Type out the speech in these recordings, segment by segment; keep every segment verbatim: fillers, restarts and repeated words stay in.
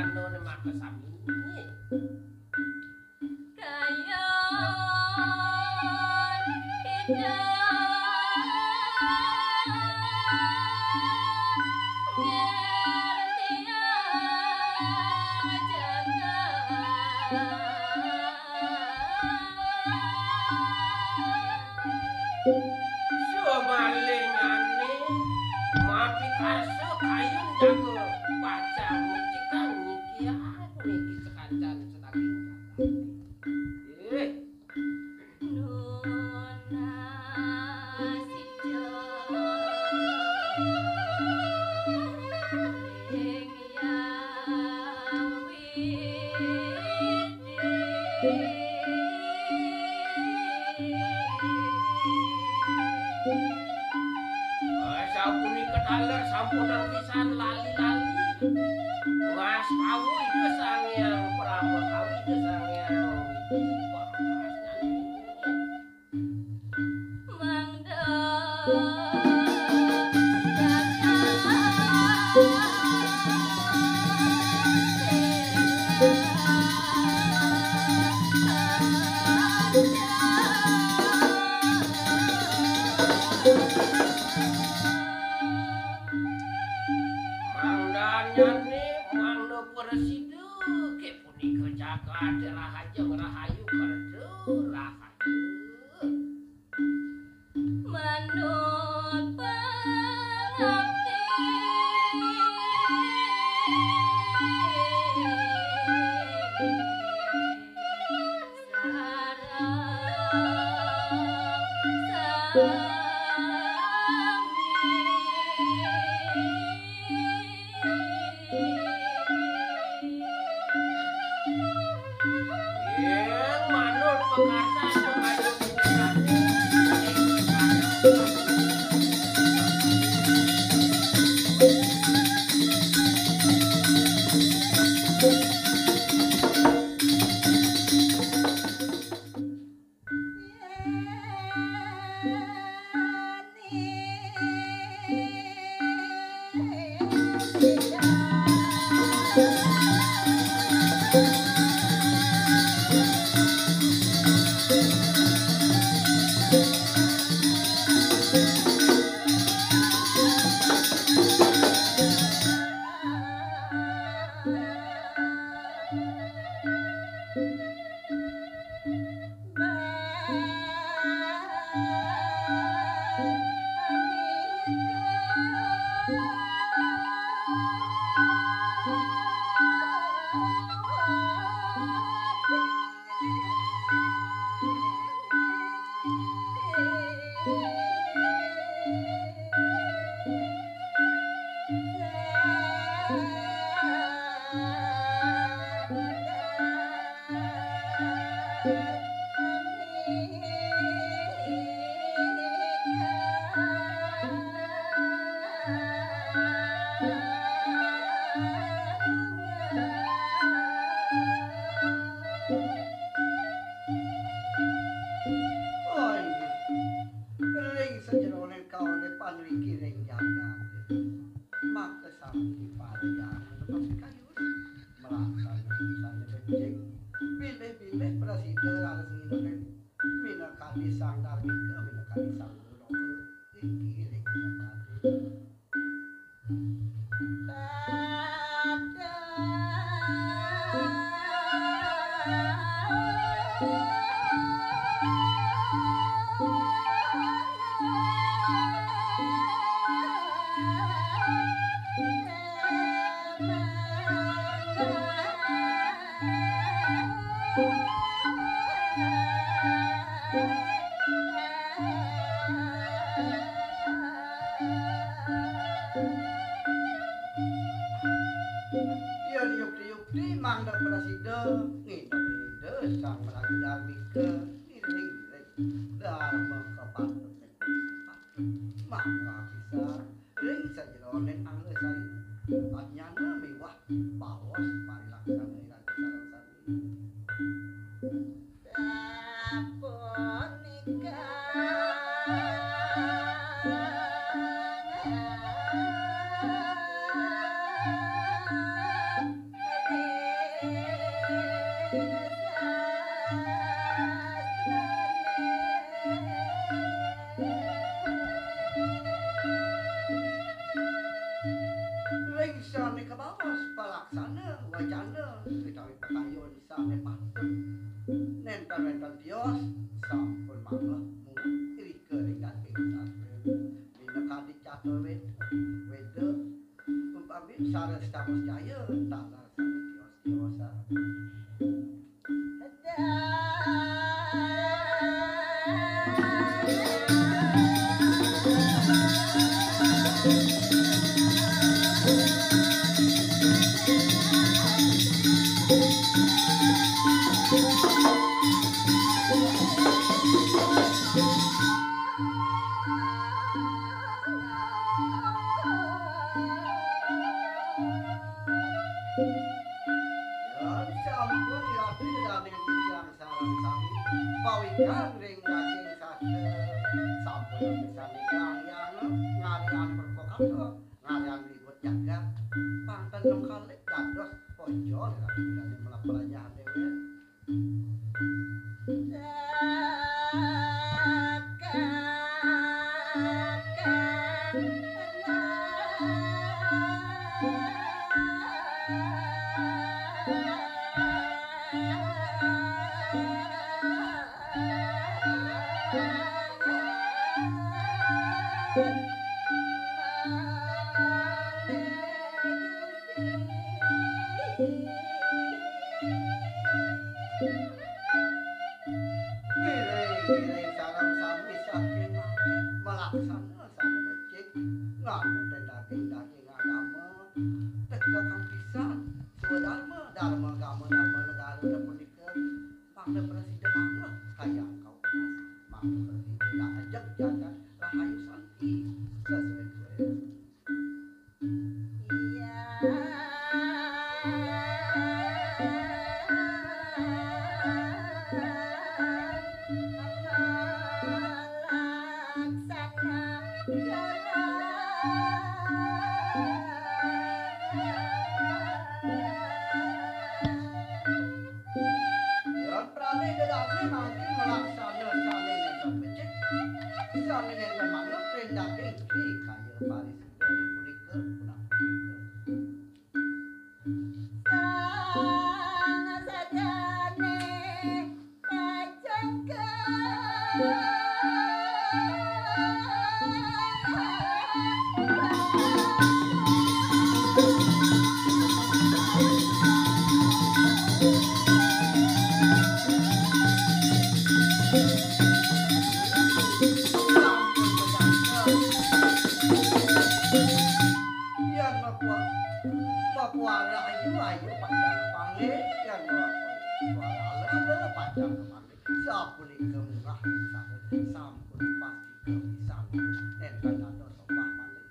Anu ne maka sami. Kayon kita ngerti aja. Sumalingane mapikarsa kayun jaga pacang mecikan niki aku niki sekancan sedaging jagat. Eh. Nuna sijo ing yawi. Sapunika taler sampunang pisan lali-lali. Ngastawa Ida Sang Hyang Parama Kawi, Ida Sang Hyang Widi Parama Asnani. Mangda Mangdanyane mangda prasida ke punika jagat rahayu rahayu kerta rahayu. Manut pangabdi sareng sami. Yen manut pakarsan pangayun. Oh, inggih. Ring sajeroning kauripan ngriki ring jagat. Maka sami parejangan tetep kayun. Melaksanakan sane becik. Bilih-bilih prasida raris nginunin minakadi Sang Darmika, minakadi Sang Guru Loka. Inggih ring jagat. Yen yukti-yukti mangda prasida nginunin Ida Sang Maraga Darmika ngiring-ngiring darma kapatut. Mangka bisa ring sajeroning angga sari. Anyana miwah baos parilaksana iraga sareng sami. Sapunika. Utawi pakayun sané patut. Nénten-nénten tios sampun manggih mugi irika ring daging sané. Minakadi catur wéda, wéda, upami sareng setamus jaya, taler sané tios-tiosan. Lan sampun iratu dané titiang sareng sami pawikan ring daging sastra, sampun pisan dikanggiang ngarian perpokata, ngarian ribut jagat, pang ten kalih dados ponjol ring daging malapelajahan déwék. Ngiring-ngiring sareng sami saking malaksana sané becik, nganutin daging-daging agama, teka kang pisan, swadarma, darma gama, darma negara punika, mangda prasida manggih kayang kaupas, mangda prasida ajeg jagat rahayu santi, sasuai-suai. Yan pranay dadané mangkin malaksana sané nénten becik, sané nénten manut ring daging, ri kaya parisida punika, punapi punika. Sang sadané pacangka. Yan mapua-, mapuara ayu, ayu pacang panggih, yan mapuara ala, ala pacang panggih. Sapunika murah, sampun pasti kapisan. Nénten dados obah malih.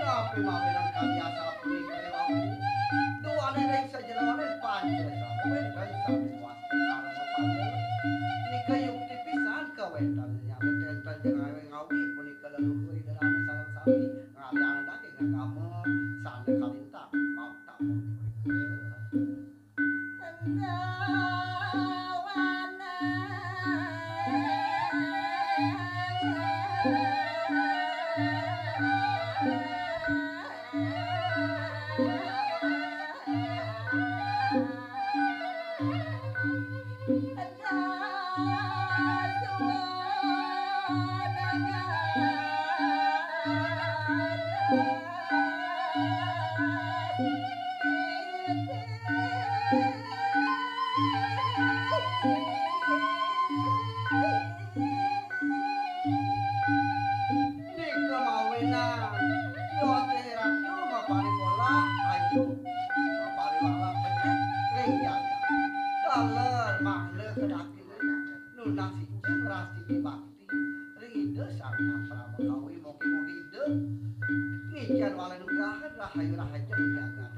Napi mawinan kadi asapunika, Déwaku? Duaning ring sajeroning panca indriya sami wasta karma pala. Nika yukti pisan kawéntenan nyami ténten jengawé ngawi punika leluhur Ida dané sareng sami ngalian daging agama sané kalintang mautama punika. Nika mawinan, Gusti Ratu maparipolah ayu, maparilalah becik ring jagat. Taler mangda kadaging nunas icen rasa bakti ring Ida Sang Hyang Parama Kawi, mugi-mugi Ida ngicén wali nugrahan rahayu rahajeng jagat.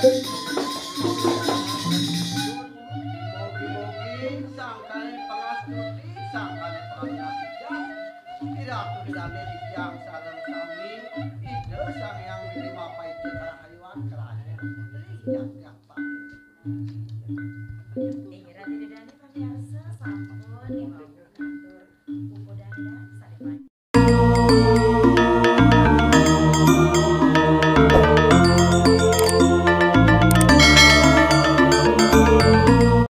Mogi-mogi sangkane pangastuti, sangkane pangastuti. Tidak, tidak, tidak,